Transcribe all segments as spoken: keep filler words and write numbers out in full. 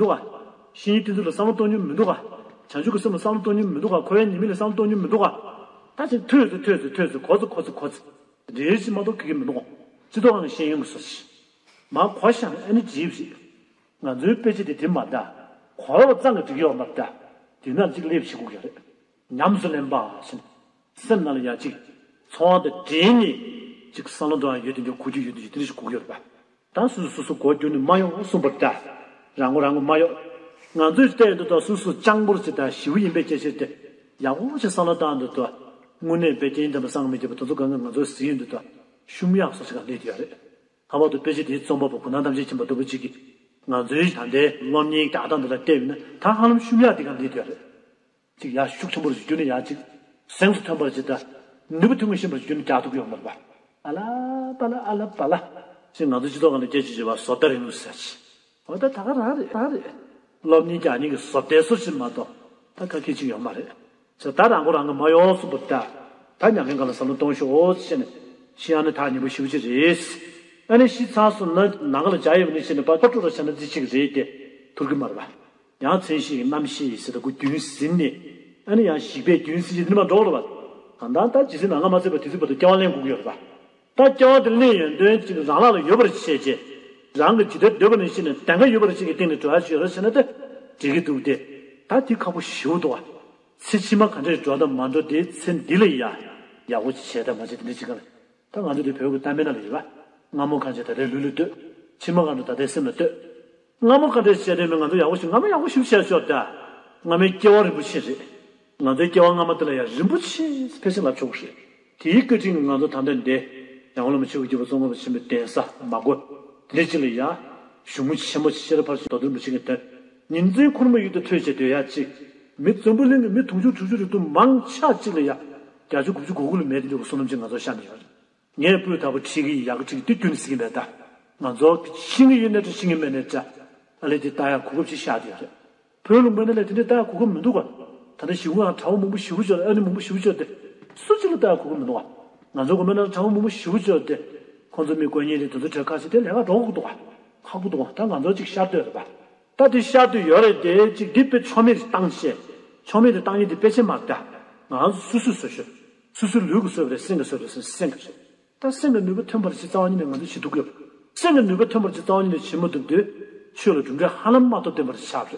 འདུག་ག་བཤེས་གཉེན་བསྟེན་ཚུལ་ལ་བསམ་བློ་གཏོང་མྱོང་མི་འདུག་ག་བྱང་ཆུབ་ཀྱི་སེམས་ལ་བསམ་བློ་གཏོང་མྱོང་མི་འདུག་ག་འཁོར་བའི་ཉེས་དམིགས་ལ་བསམ་བློ་གཏོང་མྱོང་མི་འདུག་ག་ད་ཅིག་ཐོས་ཚེ་ཐོས་ཚེ་ཐོས་ཚེ་གོ་ཚེ་གོ་ཚེ་གོ་ཚེ། འདྲེ་ཞིག་མ་གཏོགས་ཁེགས་ཀྱི་མི་འདུག་ག་སྤྱི་ཚོགས་ནང་ཤེས་ཡོན་གྱི་སོ་ཞིག་མ་གོ་ཤ་ཨ་ནི་ཇིབ་ཞིག་ང་ཚོའི་དཔེ་ཆ་དེ་དེ་མ་འདྲ། གོ་བ་ཙང་གི་འགྲིག་ཡོད་མ་འདྲ། དེ་ན་གཅིག་སླེབས་བྱེད་དགོས་ཀྱི་རེད། ཉམས་སུ་ལེན་པ་ཞིག་སེམས་ནང་ལ་ཡ་གཅིག་ཚོར་བ་དང་འདྲེས་ནས་གཅིག་བསམ་བློ་གཏོང་ཡ་ཡོད་དེ་འདྲ་གོ་རྒྱུ་ཡོད་དེ་ཡོད་དེ་འདྲ་ཞིག་གོ་གི་ཡོད་རེད་པ། ད་སོ་སོ་སོ་སོ་མགོ་བསྒྱུར་ནས་མ་ཡོང་གསུངས་པ་འདྲ། རང་མགོ་རང་མགོ་མ་གཡོག་ང་ཚོས་བལྟས་ཡོང་དུས་ད་སོ་སོ་སྤྱང་པོར་བྱེད་ད་ཞི་བ་ཡིན་པའི་སྐད་ཆ་དེ་ཡག་པོ་ཞིག་བསམ་བློ་བཏང་དུས་ད་དངོས་གནས་དཔེ་རྒྱན་ལྡན་པ་སངས་མི་རྒྱས་པ་དེ་ཚོ་གང་ག་ང་ཚོས་གཟིགས་ཡོང་དུས་ད་ཤུམ་ཡག་སོ་ཞིག་ག་སླེབས་བསྡད་ཡོད་རེད། ལྷག་པར་དུ་དཔེ་ཆ་དེའི་རྩོམ་པ་པོ་གུང་ཐང་ཐམས་ཅད་མཁྱེན་པ་ལྟ་བུ་ཅིག་གིས་ང་ཚོའི་ད་ལྟའི་སློབ་གཉེར་རྒྱག་སྟངས་འདི་ལ་བལྟས་ཡོད་ན་ད་ཧ་ལམ་ཤུམ་ཡག་དེ་ག་སླེབས་བསྡད་ཡོད་རེད། ཅིག་ཡར་ཤུགས་ཆེན་པོ་རུ་བསྒྱུར་ནས་ཡར་ཅིག་གཟེངས་སུ་ཐོན་པར་ཅིག་དང་ནུས་པ་ཐོན་ངེས་ཤེས་པར་བསྒྱུར་ནས་རྒྱག་ཐུབ་ཀྱི་ཡོད་མ་རེད་པ། ཨ་ལ་པ་ལ་ཨ་ལ་པ་ལ། ཅིག་ང་ཚོ་སྤྱི་ཚོགས་སྒང་ལ་སྐད་ཆ་བརྗོད་པ་བཟོ་ལྟ་རིང་ལུགས་ཟེར་ཅིག་འོ་ད་ད་ག་རང་རེད་རང་རེད། སློབ་གཉེར་རྒྱག་མཁན་གྱི་བཟོ་ལྟའི་སོ་ཞིག་མ་གཏོགས་ད་ག་གེ་ཅིག་ཡོད་མ་རེད། ཟེར་ད་རང་མགོ་རང་གིས་མ་གཡོག་གསུངས་པ་ད། ད་ཉམས་ལེན་སྒང་ལ་བསམ་བློ་གཏོང་ཤོག་ཟེར་ནས་ཤི་ཡང་ནི་ཐག་ཉེ་པོ་ཞེ་པོ་ཅིག་རེད། ཨ་ནི་ཤི་ཚར་སོང་ན་ནང་ལ་བྱ་ཡོད་ནི་ཟེར་ནས་པ་ཕར་སྤྲོ་ར་བྱ་ན་རྩིས་ཆེ་གི་རེད་དེ་ཐུར་གི་མ་རེད་པ། ཡང་མཚན་ཤས་ཀྱི་རྣམ་ཤེས་ཟེར་ད་ཁོ་རྒྱུན་ཟིན་ནས་ཨ་ནི་ཡང་ཞིག་པའི་རྒྱུན་ཟིན་གྱི་འདི་ནི་མ་འགྲོ་གི་རེད་པ། གང་ལྟར་ད་ཇི་སྲིད་ནང་ང་མ་ཚོད་པ་དེ་ཚོད་བར་དུ་སྐྱེ་བ་ལེན་དགོས་ཀྱི་ཡོད་རེད་པ། ད་སྐྱེ་བ་དེ་ལེན་ཡོན་ཏན་ཅིག་རང་ལག་ལ་ཡོད་པར་བྱས་རྗེས་རང་གི་ཇི་ལྟར་འདོད་པ་ནང་བཞིན་ནས་གདེང་ཁ་ཡོད་པར་ཅིག་གི་སྟེང་ནས་འགྲོ་ཡ་ཅིག་ཡོད་རེད་ཟེར་ན་ད་འགྲིག་གི་འདུག་སྟེ། ད་དེ་ཁག་པོ་ཞེ་པོ་འདུག་པ། ཚེ་ཕྱི་མ་ག་འདྲས་འགྲོ་དང་མ་འགྲོ་དེ་ཚེ་འདི་ལ་ཡ་ཡག་པོ་ཅིག་བྱས་དང་མ་བྱས་དེ་འདྲ་ཅིག་ག་ལ། ད་ང་ཚོ་འདི་བོད་ཀྱི་གཏམ་དཔེ་ནང་ལ་ཡོད་པ། སྔ་མོ་གང་བྱས་ད་ལྟའི་ལུས་ལ་ལྟོས། ཕྱི་མ་གང་འགྲོ་ད་ལྟའི་སེམས་ལ་ལྟོས། སྔ་མོ་གང་འདྲ་བྱས་དེ་མིན་ང་ཚོ་ཡག་པོ་ཞིག་སྔ་མོ་ཡག་པོ་ཞིག་བྱས་ཆོག་ད། སྔ་མའི་སྐྱེ་བ་རིན་པོ་ཆེ་རེད། ང་ཚོའི་སྐྱེ་བ་སྔ་མ་དེ་ལ་ཡང་རིན་པོ་ཆེ་ཕལ་ཆེར་ལབ་ཆོག་གི་རེད། དེའི་བཀའ་དྲིན་གྱིས་ང་ཚོ་ད་ལྟ་འདི་ཡང་སློབ་མ་ཆོས་ཀྱི་རྒྱལ་པོ་ཙོང་ཁ་པ་ཆེན་པོའི་གདན་ས་མ་གོ་དེ་འདྲ་ཅིག་ལ་ཡ་གཞུང་ཆེན་པོ་ཤེས་རབ་ཕར་ཕྱིན་མདོ་དོན་རིན་པོ་ཆེ་གི་དོན་ཉིན་མཚན་ཁོར་མོ་ཡུལ་དུ་ཐོས་བྱས་སྡོད་ཡ་གཅིག་མི་འཛམ་བུ་གླིང་གི་མི་དུང་ཕྱུར་དྲུག་ཅུ་རེ་བདུན་མང་ཆ་གཅིག་ལ་ཡ་བརྒྱད་ཅུ་དགུ་བཅུ་གོ་དགུ་ལས་མེད་དེ་འདྲ་བོ་བསོད་ནམས་ཅིག་ང་ཚོར་ཤར་ནས་ཡོད་རེད། ངས་སྤུས་དག་པོ་ཁྲིད་ཀྱི་ཡག་གི་ཁྲིད་ཀྱི་དུས་ནས་ཟིན་གྱི་མེད་ད། ང་ཚོ་ཤེས་ཀྱི་ཡོད་ནའི་འདྲ་ཤེས་ཀྱི་མེད་ནའི་འདྲ། ཨ་ལས་དེ་ལྟ་ཡག་གོ་སྐབས་ཅིག་ཤར་བསྡད་ཡོད་རེད། བོད་ལུང་པའི་ནང་ལ་དེ་འདྲའི་ལྟ་ཡག་གོ་སྐབས་མི་འདུག་ག་ད་ལྟ་ཞི་བ་ལྷ་གྲྭ་པ་མང་པོ་ཞེ་པོ་ཅིག་ཨ་ནི་མང་པོ་ཞེ་པོ་ཅིག་དེ་སུ་གཅིག་ལ་ལྟ་ཡག་གོ་སྐབས་མི་འདུག་ག་ང་ཚོ་དགོན་པའི་ནང་ལ་གྲྭ་པ་མང་པོ་ཞེ་པོ་ཅིག་དེ་ཁོང་ཚོ་མི་དཀོན་གཉེར་དེ་དེ་ཚོ་གྲལ་ཁ་ཤས་དེ་ལས་ཀ་འགྲོ་དགོས་འདུག་ག་ཁག་པོ་འདུག་ག་ད་ང་ཚོ་གཅིག་ཤར་སྡོད་རེད་པ། ད་དེ་ཤར་དུ་ཡོད་རེད་དེ་གཅིག་འདི་དཔེ་ཆོ་མེད་བཏང་བྱས། ཆོ་མེད་དེ་བཏང་ཡིན་དེ་དཔེ་ཆ་མ་རེད་ད། ང་ཚོ་སོ་སོས་བཟོ་ཤོག་སོ་སོའི་ལུས་ཀྱིས་བཟོས་པ་རེད་སེམས་ཀྱིས་བཟོས་པ་རེད་སེམས་ཀྱིས་བཟོས། ད་སེམས་ལ་ནུས་པ་ཐོན་པར་བྱེད་རྩ་བ་ཉིད་ནས་ང་ཚོ་བྱེད་ཐུབ་ཀྱི་ཡོད། སེམས་ལ་ནུས་པ་ཐོན་པར་བྱེད་རྩ་བ་ཉིད་ནས་བྱེད་མ་ཐུབ་དུས་ཆོས་ལ་གྲུབ་འབྲས་ཧ་ལམ་མ་ཐོབ་བསྟན་པར་ཆགས་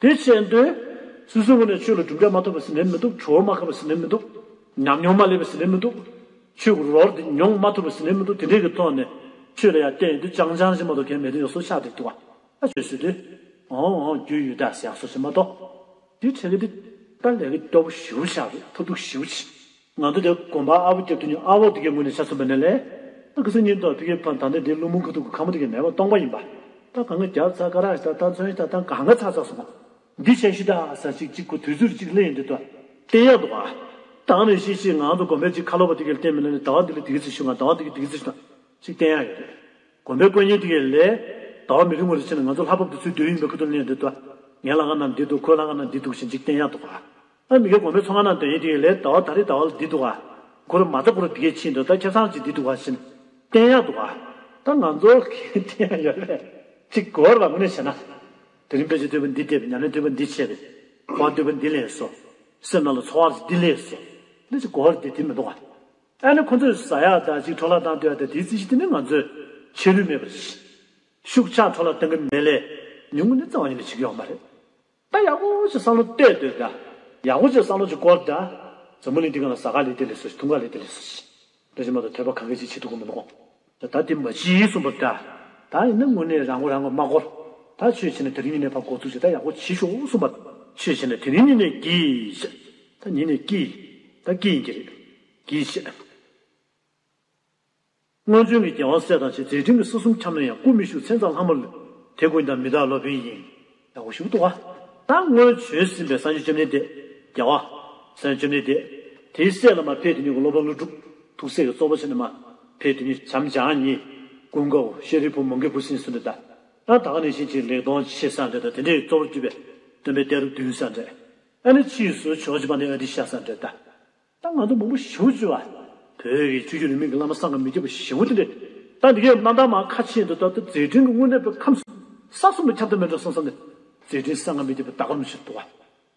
རེད། དེ་བྱས་དུས་སོ་སོའི་ངོས་ནས་ཆོས་ལ་གྲུབ་འབྲས་མ་ཐོབ་པ་ཟེར་ནས་མི་འདུག་གྲོགས་མ་ཁ་བ་ཟེར་ནས་མི་འདུག་ཉམས་མྱོང་མ་ལེན་པ་ཟེར་ནས་མི་འདུག་ཆོས་ཀྱི་རོར་དེ་མྱོང་མ་ཐུབ་པ་ཟེར་ནས་མི་འདུག་དེ་འདྲས་ཀྱི་ཐོག་ནས་ཆོས་ལ་ཡང་བརྟེན་དུས་ཅང་ཅང་ཞིག་མ་གཏོགས་གལ་མེད་དུས་ཡོད་སོ་ཆགས་བསྡད་འདུག་ག་ཨ་ཆོས་ཟེར་དུས་འོང་འོང་རྒྱུ་ཡོད་ད་ཟེར་ཡག་སོ་ཞིག་མ་གཏོགས། དེ་འཕྲད་གི་དེ་ད་ལས་ཀ་སྐྱོ་པོ་ཞེ་པོ་ཆགས་རེད་ཐབས་སྡུག་ཞེ་པོ་ཆེ། ང་ཚོ་དེ་དགོན་པ་ཨ་བོ་སྐྱབས་དེ་ཉིད་ཨ་བོ་དེ་གའི་ངོས་ནས་ཆ་མཚོན་པ་ན་ལས། ད་ག་ས་ཉིན་ཐོག་ཕ་གིའི་ཕ་ད་ལྟ་འདི་ཀླུ་མོ་ཁ་ཐུག་གི་ཁ་མོ་དེ་གའི་མེད་པ་སྟོང་པ་ཡིན་པ། ད་གང་ག་རྒྱབ་ཚ་ཀ་རག་ཤི་ད་ད་ཚོན་ཤི་ད་ད་གང་ག་ཚ་ཚ་སོང་། འདི་བྱས་ཤི་ད་ས་ཅིག་ཅིག་གོ་དུས་ཚོད་ཅིག་སླེབས་ཡོང་དུས་ད་བསྟན་ཡག་འདུག་ག་ད་ནས་ཤི་ཤི་ང་ཚོ་དགོན་པའི་ཅིག་ཁ་ལོ་བ་དེ་གའི་བསྟན་མི་ལ་ནི་ཟླ་བ་འདི་ལ་དེ་ག་ཚོད་ཤི་ང་ཟླ་བ་འདི་ག་དེ་ག་ཚོད་ཤི་ད་ཅིག་བསྟན་ཡག་ཡོད་རེད། དགོན་པའི་དཀོན་གཉེར་དེ་གའི་ལས། ཟླ་བ་མི་རིང་བ་རེ་ཕྱིན་ནས་ང་ཚོ་ལྷ་བབས་དུ་ཚུད་སྡོད་ཡིན་པའི་ཁུ་ཐུ་ལེན་དུ་ད། ངའི་ལྷ་ཁང་ནང་འདི་འདུག་ཁོའི་ལྷ་ཁང་ནང་འདི་འདུག་བཞིན་ཅིག་བསྟན་ཡག་འདུག་ག་ཨ་མི་གའི་དགོན་པའི་ཚོང་ཁང་ནང་བསྡད་ཡིན་དེ་གའི་ལས་ཟླ་བ་ད་རེས་ཟླ་བ་ལ་འདི་འདུག་ག་ཁོ་རང་མ་ཚ་ཁོ་རང་འདི་གའི་ཕྱིན་འདུག་ད་ཁྱེད་ཚང་ཅིག་འདི་འདུག་ག་བཞིན་བསྟན་ཡག་འདུག་ག་ད་ང་ཚོ་གི་བསྟན་ཡག་ཡོད་རེད། ཅིག་གོ་བར་བ་དངོས་གནས་བྱས་ན། དེ་རིང་དཔེ་ཆ་བསྟོད་པ་འདི་བལྟས་པས་ཉམས་ལེན་བསྟོད་པ་འདི་བྱས་པས། གོ་བ་བསྟོད་པ་འདི་ལེན་སོ། སེམས་ནང་ལ་ཚོར་བ་འདི་ལེན་སོ། འདི་ཅིག་གོ་བར་བསྡད་དེ་མི་འདུག་ག་ཨ་ནི་ཁོ་ཚོས་ཟ་ཡག་དང་ཅིག་འཕྲོ་བརླག་བཏང་སྡོད་ཡག་དང་དེའི་རྩིས་གཞི་དེ་ནི་ང་ཚོས་ཆད་ལུས་མེད་པར་ཤུགས་ཆག་འཕྲོ་བརླག་གཏང་གི་མེད་ལས་ཉུང་ངུ་ནི་རྩ་བ་ཉིད་ནས་བྱེད་ཀྱི་ཡོད་མ་རེད། ད་ཡག་པོ་ཞིག་བསམ་བློ་གཏད་སྡོད་ད། ཡག་པོ་ཞིག་བསམ་བློ་ཞིག་བསྐོར་ད། འཛམ་བུ་གླིང་འདི་སྒང་ལ་ཟ་ཁང་ལས་དེ་ལས་སོ་ཞིག་འཐུང་ཁང་ལས་དེ་ལས་སོ་ཞིག་འདྲ་ཞིག་མ་གཏོགས་དད་པ་གང་ག་ཅིག་བྱེད་ཐུབ་ཀྱི་མི་འདུག་གོ་ད་ད་དེ་མ་བྱེད་གསུངས་པ་ད། ད་ཡིན་ན་དངོས་གནས་རང་མགོ་རང་མགོ་མ་བསྐོར། ད་ཆོས་བྱས་ན་དེ་རིང་ཉིན་ནས་ཕར་འགོ་ཚུགས་བྱས་ད་ཡག་པོ་བྱེད་ཤོག་གསུངས་པ། ཆོས་བྱས་ན་དེ་རིང་ཉིན་ནས་གྱིས་ཤིག་ད་ཉིན་ནས་གྱིས། ད་གྱིས་ཡིན་གྱི་རེད། གྱིས་ཤིག་སྔོན་བྱོན་གྱི་རྒྱལ་བ་སྲས་དང་བཅས་མཛད་འཕྲིན་གྱི་སྲིད་གསུམ་ཁྱབ་ན་ཡང་སྐུ་མི་བཞུགས་མཚན་ཙམ་ལྷག་མ་ལུས། དེ་ཀུན་ཀྱང་མི་རྟག་ལོ་པཎ་ཡིན། ཡག་པོ་ཞུ་འདུག་ག་ད་སྔོན་བྱོན་ཟིན་པའི་སངས་རྒྱས་བཅོམ་ལྡན་འདས། རྒྱལ་བ། སངས་རྒྱས་བཅོམ་ལྡན་འདས། དེའི་སྲས་ལ་མར་ཕེབས་དེ་ཉིད་ཀྱི་སློབ་དཔོན་ཀླུ་སྒྲུབ། ཐུགས་སྲས་ཀྱི་གཙོ་བོ་བྱས་ནས་མར་ཕེབས་དེ་ཉིད་བྱམས་སྦྱངས་གཉིས། ཀུན་དགའ་བོ་ཤཱ་རིའི་བུ་མོའུ་འགལ་བུ་ཟེར་ནས་གསུངས་ཏེ་ད། ད་ད་ག་ནང་བཞིན་གྱི་ལེགས་མཐོང་ཆེ་ས་འདྲ་དང་དེ་འདྲའི་གཙོ་བོར་གྱུར་པའི་སྟོན་པའི་གཏད་རབས་བདུན་ས་འདྲ། ཨ་ནི་ཕྱིས་སུ་ཇོ་བོ་རྗེ་དཔལ་ལྡན་ཨ་ཏི་ཤ་ས་འདྲ་ད། ད་ང་ཚོ་མང་པོ་ཞེ་པོ་ཅིག་བ། བོད་ཀྱི་ཆོས་བརྒྱུད་རིས་མེད་ཀྱི་བླ་མ་བསམ་གྱིས་མི་ཁྱབ་པ་ཞེ་པོ་དེ་འདྲས། ད་འདི་གའི་རྣམ་ཐར་མར་ཁ་ཕྱེ་འདུག་ད་ལྟ་མཛད་འཕྲིན་གྱི་དངོས་གནས་པའི་ཁམས་ས་གསུམ་དུ་ཁྱབ་ཐབས་མེད་འགྲོ་བསམ་བསམ་ནས། མཛད་འཕྲིན་གསང་སྔགས་མི་བསྐྱོད་པའི་ཟླ་གམ་ཞིག་འདུག་བ།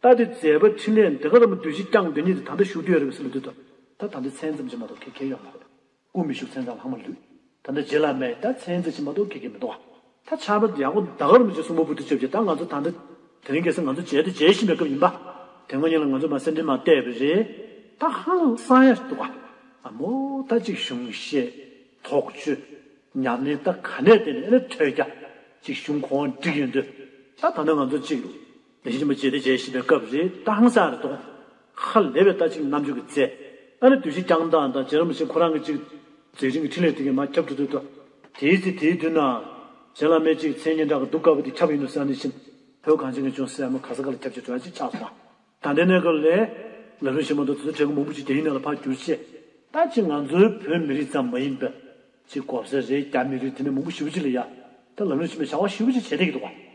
ད་དེ་མཛད་པ་འཕྲིན་ལས་འདི་ག་ཙམ་བདུད་བཞི་བསྐྱངས་དེ་ཉིད་དེ་ད་ལྟ་བཞུགས་བསྡད་ཡོད་རེད་པས་ཟེར་ལབ་དུས། ད་ད་ལྟ་མཚན་ཙམ་ཞིག་མ་གཏོགས་ཁེ་ཁེ་ཡོད་མ་རེད། སྐུ་མི་བཞུགས་མཚན་ཙམ་ལྷག་མ་ལུས། ད་ལྟ་རྗེ་བླ་མས་ད་མཚན་ཙམ་ཞིག་མ་གཏོགས་ཁེ་ཁེ་མི་འདུག་བ། ད་ཆར་པ་ཡག་པོ་ཟླ་གམ་ཅིག་གསུང་པ་པོ་དེ་བཅོས་བྱས། ད་ང་ཚོ་ད་ལྟ་དེ་རིང་ཁ་སང་ང་ཚོ་མཇལ་དེ་མཇལ་བཞིན་པའི་སྐབས་ཡིན་པ། དེ་སྔ་ཉིན་ལ་ང་ཚོ་མ་སེར་འཕྲིན་མ་བལྟས་པ་རེད། ད་ཧང་སང་ཡ་འདུག་བ། ཨ་མོ་ད་ཅིག་གཞུང་བཤད། དོགས་གཅོད། ཉམས་ལེན་ད་ག་ནས་བསྡད་ནས་ཨ་ནི་ཐོས་རྒྱ། ཅིག་གཞུང་གོང་འགྲིག་ཡོང་དུས། ད་ད་ནི་ང་ཚོ་ཅིག་ལས་བྱེད་ཆེན་པོ་མཇལ་དེ་མཇལ་བཞིན་པའི་སྐབས་རེད། ད་ཧང་སང་རེད་དོ། ཧ་ལས་པའི་ད་ཅིག་རྣམ་འགྱུར་གྱི་རྩལ། ཨ་ནི་བདུད་བཞི་བསྐྱངས་སྟངས་དང་། རྗེ་རིན་པོ་ཆེ་ཁོ་རང་གི་ཅིག་མཛད་འཕྲིན་གྱི་འཕྲིན་ལས་དེ་གས་མར་ཁྱབ་འགྲོ་དུས་དོ། དེའི་ཚེ་དེའི་མདུན་ན། རྗེ་བླ་མས་ཅིག་མཚན་སྙན་གྲགས་ཀྱི་གདུགས་དཀར་པོ་དེ་ཁྱབ་ཡིན་ནོ་ཟེར་ནས་ཕྱིན། བོད་གངས་ཅན་གྱི་ལྗོངས་སྲིད་ཨ་མ་ག་ས་ག་ལ་ཁྱབ་ཀྱི་འགྲོ་ཡ་ཅིག་ཆགས་སོང་བ། ད་ལྟའི་གནས་སྐབས་ལ་ལབ་རིམ་ཞིག་མ་གཏོགས་དེ་ཚོ་གྲས་ཀྱི་མང་པོ་ཅིག་དེ་ཡིན་ནས་ལ་ཕར་བསྒྱུར་བྱས། ད་ཅིག་ང་ཚོའི་བོད་མི་རིགས་ཙམ་མ་ཡིན་པའི་ཅིག་གོ་ས་རེད། རྒྱ་མི་རིགས་དེ་འདྲ་མང་པོ་ཞེ་པོ་ཅིག་ལ་ཡ། ད་ལབ་རིམ་ཞིག་མ་བྱ་བ་ཞེ་པོ་ཅིག་བྱེད་བསྡད་ཀྱི་འདུག་བ།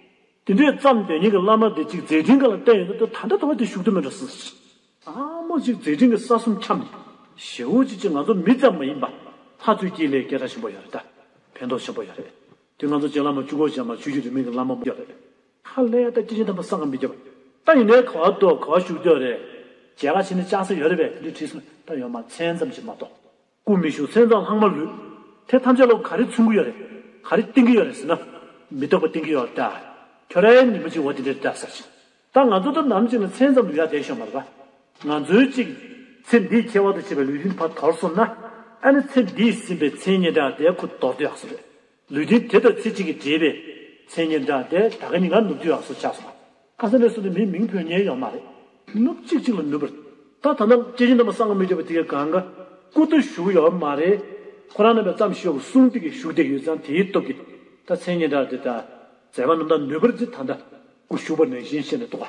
དེ་འདྲའི་ཙམ་དེ་ཉིད་ཀྱི་བླ་མ་དེ་ཅིག་མཛད་འཕྲིན་སྒང་ལ་བལྟས་ཡོང་དུས། ད་ལྟ་དོ་བ་དེ་བཞུགས་དུ་མེད་འགྲོ་སྲིད། ཨ་མོ་ཅིག་མཛད་འཕྲིན་གྱི་ས་གསུམ་ཁྱབ་ནས། ཞེ་པོ་ཅིག་ཅིག་ང་ཚོ་མི་ཙམ་མ་ཡིན་པ། ལྷ་ཚོའི་དཀྱིལ་ལས་སྐད་གྲགས་ཆེན་པོ་ཡོད་རེད། ད་ཕན་ཐོགས་ཆེན་པོ་ཡོད་རེད། དེ་ང་ཚོ་རྗེ་བླ་མ་བཅུ་སྐོར་ཅན་མ་ཆོས་བརྒྱུད་རིས་མེད་ཀྱི་བླ་མ་ཡོད་རེད། ཧ་ལས་ཡ། ད་སྐྱེས་ཆེན་དམ་པ་གསང་སྔགས་མི་བསྐྱོད་པ། ད་ཡིན་ནའི་ག་བ་འདུག་ག་བ་བཞུགས་བསྡད་རེད། མཇལ་ཁ་བྱས་ནས་བཅར་ས་ཡོད་རེད་པས། དེ་འདྲ་དྲིས་སོང་། ད་ཡོད་མ་རེད། མཚན་ཙམ་ཞིག་མ་གཏོགས། སྐུ་མི་བཞུགས་མཚན་ཙམ་ལྷག་མ་ལུས། དེ་ཐམས་ཅད་ལ་ག་རེ་མཚོན་གྱི་ཡོད་རེད། ག་རེ་བསྟན་གྱི་ཡོད་རེད་ཟེར་ན། མི་རྟག་པ་བསྟན་གྱི་ཡོད་རེད་ད། ཁྱོད་རའི་ཉི་མ་གཅིག་འོ་དེ་འདྲ་རེད་ད་ཟེར་ཞིང་། ད་ང་ཚོ་ད་ནམ་ཞིག་ན་མཚན་ཙམ་ལུས་ཡ་བསྡད་ཤོག་མ་རེད་པ། ང་ཚོའི་གཅིག་ཚེ་འདིའི་ཁྱད་པར་དུ་བྱས་པའི་ལུས་རྟེན་ཕར་དོར་སོང་ན། ཨ་ནི་ཚེ་འདིས་ཟིན་པའི་མཚན་སྙན་གྲགས་དེ་ཁོ་དོར་དུས་ཡག་སོ་རེད། ལུས་རྟེན་དེ་དང་ཚེ་གཅིག་གིས་འབྲེལ་བའི་མཚན་སྙན་གྲགས་དེ་ད་ག་ཉིན་ག་ནུབ་དུས་ཡག་སོ་ཆགས་སོང་བ། ཁ་སང་ནས་བཟུང་སྟེ་མིའི་མིང་འབོད་མཁན་ཡོད་མ་རེད། ནུབ་གཅིག་གཅིག་ལ་ནུབ་པར། ད་ད་ལྟ་སྐྱེས་ཆེན་དམ་པ་གསང་སྔགས་མི་བསྐྱོད་པ་དེ་གའི་སྒང་ག་སྐུ་ཐོག་བཞུགས་ཡོད་མ་རེད། ཁོ་རང་རྣམ་པས་བརྩམས་ཤིག་གསུང་དེ་གི་བཞུགས་བསྡད་ཡོད་ཙང་། དེའི་སྟོབས་ཀྱིས་ད་མཚན་སྙན་གྲགས་དེ་ད་མཛད་པ་རྣམ་དག་ནུབ་པར་ཅིག་ད་ལྟ་སྐུ་བཞུགས་པ་ནང་བཞིན་བཤད་ནས་འདུག་ག་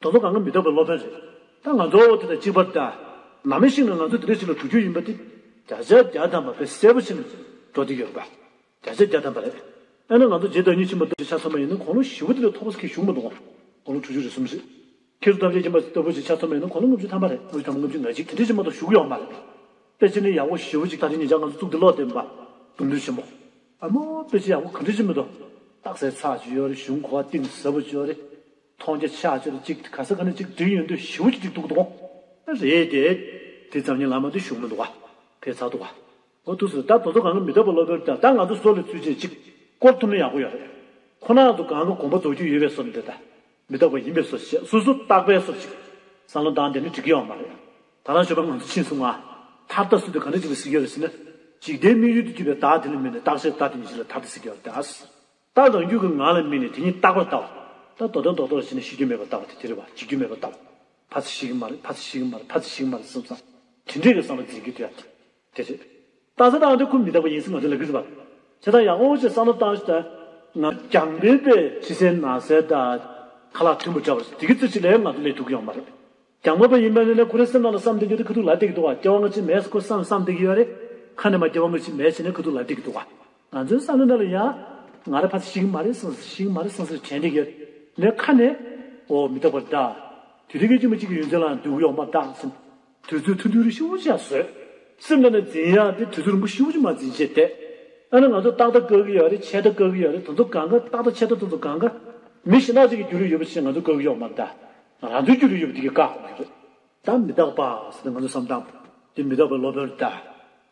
དེ་ཚོ་གང་ག་མི་རྟག་པའི་སློབ་དཔོན་རེད། ད་ང་ཚོ་འོ་དེ་དང་གཅིག་པར་ད། ནམ་ཞིག་ན་ང་ཚོ་དེ་འདྲ་ཞིག་ལ་འགྲོ་རྒྱུ་ཡིན་པ་དེ་བརྒྱ་ཆ་བརྒྱ་ཐམ་པ་དཔེ་གསལ་པོ་བྱས་ནས་འགྲོ་བསྡད་ཡོད་རེད་པ། བརྒྱ་ཆ་བརྒྱ་ཐམ་པ་རེད། ཨ་ནི་ང་ཚོ་རྗེ་བདག་ཉིད་ཆེན་པོ་ལྟ་བུ་ཆ་ཚང་མ་ཡིན་ན་དགུང་ལོ་ཞེ་པོ་དེ་ལས་མཐོ་པོ་ཞིག་བཞུགས་མ་འདུག་དགུང་ལོ་དྲུག་ཅུ་རེ་གསུམ་རེད། མཁས་གྲུབ་རྡོ་རྗེ་འཆང་ལྟ་བུ་ཞིག་ཆ་ཚང་མ་ཡིན་ན་དགུང་ལོ་ལྔ་བཅུ་ཐམ་པ་རེད། ལྔ་བཅུ་ཐམ་པ་ལྔ་བཅུ་ང་གཅིག་དེ་འདྲ་ཞིག་མ་གཏོགས་བཞུགས་ཡོད་མ་རེད། དཔེ་ཆ་ནི་ཡག་པོ་ཞེ་པོ་ཅིག་ད་རེས་ཉེ་ཆར་ང་ཚོ་གཙུག་སྡེ་ལོག་བསྟན་པ་འདུམ་འདུལ་ཆེན་མོ། ཨ་མོ་དཔེ་ཆ་ཡག་པོ་ག་འདྲ་ཞིག་མི་འདུག་རྟགས་གསལ་ཚར་ཅིག་ཡོད་རེད། གཞུང་གོ་བ་གཏིང་ཟབ་པོ་ཅིག་ཡོད་རེད། མཐོང་རྒྱ་ཆགས་ཅིག་རེད། ཅིག་ག་ས་ག་ནས་ཅིག་བསྒྲིགས་ཡོང་དུས་ཞེ་པོ་ཅིག་འགྲིག་འདུག་དོ། རེད་དེ། དེ་ཙམ་ཉིད་ལ་མ་དེ་བཞུགས་མི་འདུག་ག་ཕེབས་ཚར་འདུག་ག་འོ་ཐུགས་སུ་ད་དེ་ཚོ་གང་ག་མི་རྟག་པའི་སློབ་དཔོན་དང་། ད་ང་ཚོ་བཟོ་ལ་ཚུལ་བྱེད་ཅིག་སྐོར་ཐུབ་ན་ཡག་པོ་ཡོད་རེད། ཁོ་རང་ཚོ་གང་ག་དགོངས་པ་རྫོགས་རྒྱུ་ཡོད་པའི་བཟོ་འདྲ་དང་། མི་རྟག་པ་ཡིན་པའི་བཟོ་བྱས། སོ་སོ་རྟག་པའི་བཟོ་ཅིག་བསམ་བློ་བཏང་བསྡད་ན་འགྲིག་གི་ཡོད་མ་རེད། ད་རང་ཞོགས་པ་ང་ཚོ་ཕྱིན་སོང་ང་། ཐར་ལྟ་ཟེར་དུས་ག་འདྲ་ཅིག་ལ་ཟེར་གྱི་ཡོད་རེད་ཟེར་ན། འཇིག་རྟེན་དམིགས་ཡུལ་དུ་གྱུར་པའི་བདག་དེ་ལ་དམིགས་ནས། རྟག་ཆད་བདག་དེ་ཉིད་ཅིག་ལ་ཐར་ཏེ་ཟེར་གྱི་ཡོད་རེད་ད། ད་རང་རྒྱུད་ཀྱི་ངང་ལ་དམིགས་ནས་དེ་ཉིད་རྟག་པར་ལྟ་བ། ད་མདོ་དོན་རྡོག་རྡོག་ལ་བྱས་ནས་ཤི་རྒྱུ་མེད་པར་ལྟ་བ་དེ་དེ་རེད་བ། འཇིག་རྒྱུ་མེད་པར་ལྟ་བ། ཕར་ཚུར་ཤི་གི་མ་རེད། ཕར་ཚུར་ཤི་གི་མ་རེད། ཕར་ཚུར་ཤི་གི་མ་རེད་བསམ་བསམ། དེ་འདྲས་ཀྱི་བསམ་བློ་འཛིན་གྱི་འདུག་ཡ། དེ་རེད། རྟག་ཆད་བཏང་དུས་ཁོ་མི་རྟག་པ་ཡིན་ཟེར་ང་ཚོ་ལབ་ཀྱི་རེད་བ། བྱས་ཙང་ཡག་པོ་ཅིག་བསམ་བློ་བཏང་ཞིག་ད། ང་རྒྱང་འཕེན་པས་ཕྱི་གསལ་ནང་གསལ་དང་། ཁ་ལག་མཐུན་པ་འདྲ་བ་དེ་གི་རྩེ་གཅིག་ལ་ང་ཚོ་སླེབས་ཐུབ་ཀྱི་ཡོད་མ་རེད། རྒྱང་མ་པ་ཡིན་པ་ཡིན་ན་ཁོ་རའི་སེམས་ནང་ལ་བསམ་བསྡད་རྒྱུ་དེ་ཁ་ཐུག་ལབ་བསྡད་ཀྱི་འདུག་བ། སྐྱེ་བ་སྔ་ཕྱི་མེད་ཟེར་ཁོ་བསམ་བསམ་བསྡད་ཀྱི་ཡོད་རེད། ཁ་ནས་མར་སྐྱེ་བ་སྔ་ཕྱི་མེད་ཟེར་ནས་ཁ་ཐུག་ལབ་བསྡད་ཀྱི་འདུག་བ། ང་ཚོའི་བསམ་བློ་ནང་ལ་ཡང་། ང་རང་ཕར་ཚུར་ཤི་གི་མ་རེད་བསམ་ཤི་གི་མ་རེད་བསམ་བསམ་དྲན་བསྡད་ཀྱི་ཡོད་རེད། ཁ་ནས། འོ་མི་རྟག་པ་རེད་ད། དུས་དེ་གའི་ཅི་མ་གཅིག་གི་ཡུལ་ཅན་ལའང་འདུག་ཡོད་མ་རེད་ད་ཟེར། དུས་ཚོད་ཐུང་ཐུང་རེ་ཞེ་པོ་ཅིག་བཟོས། སེམས་ནང་ནས་འཛིན་ཡག་དེ་དུས་ཚོད་རིང་པོ་ཞེ་པོ་ཅིག་མར་འཛིན་བྱས་བསྡད། ཨ་ནི་ང་ཚོ་རྟག་མཐའ་བཀག་གི་ཡོད་རེད། ཆད་མཐའ་བཀག་གི་ཡོད་རེད། དེ་ཚོ་གང་ག་རྟག་མཐའ་ཆད་མཐའ་དེ་ཚོ་གང་ག་མི་གཞན་དག་ཅིག་གི་རྒྱུ་རུ་ཡོད་པ་ཞིག་ང་ཚོ་བཀག་གི་ཡོད་མ་རེད་ད། ང་རང་ཚོའི་རྒྱུ་རུ་ཡོད་པ་དེ་གས་བཀག་དགོས་ཀྱི་རེད། ད་མི་རྟག་པ་ཟེར་ནས་ང་ཚོ་བསམ་སྟངས་དེ་མི་རྟག་པའི་སློབ་དཔོན་རེད་ད།